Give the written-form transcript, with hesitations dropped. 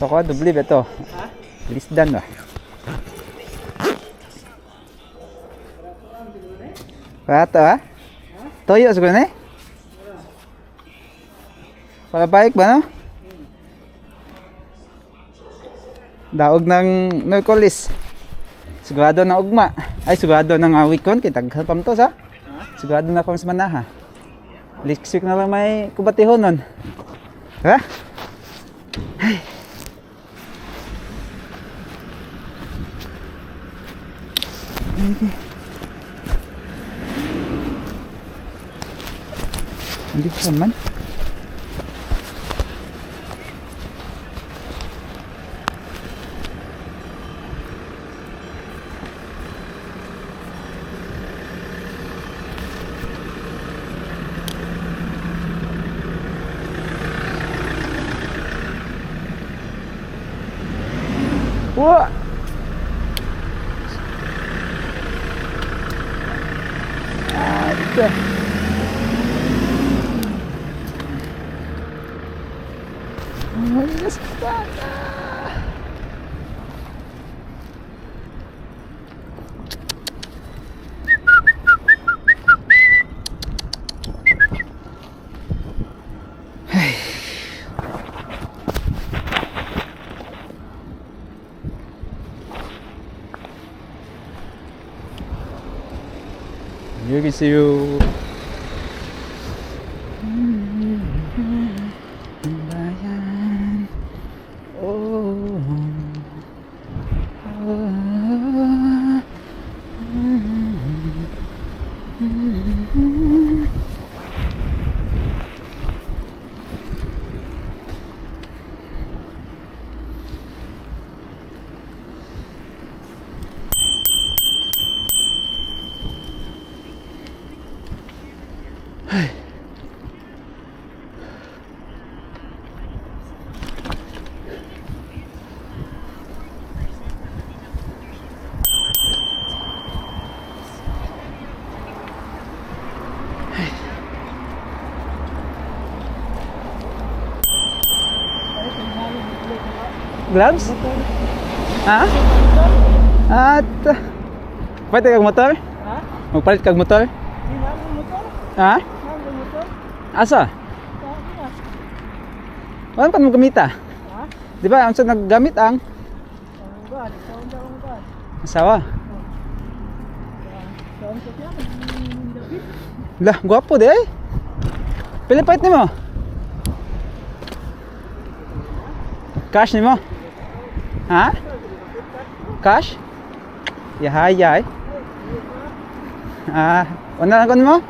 Ito ko, dubli ba ito? Lisdan ba? Pato ha? Toyo siguro na eh? Para bike ba no? Daog ng Merkulis. Sigurado ng ugma. Ay, sigurado ng weekend. Kitag pam to sa. Sigurado na kami sa manaha. Next week na lang may kubatihon nun. Ha? Ay. Okay. Hindi ko man. Wah. Ate. Ay, espada. 안녕히 계세요. Bayan. Oh. Ah. Gloves? Ha? At pwede kag motor? Ha? Magpalit kag motor? Di na ang motor? Ha? Na ang motor? Asa? Sa na. Wala pa mo gamita. Ha? Di ba ang sa naggamit ang Ang ba? Sa ang ang ba? asawa. Sa ang sa siya. David. Lah, gwapo di ay. Pila pait nimo? Cash nimo? Ha? Cash? Yahaya ay. Ah, una lang kon mo?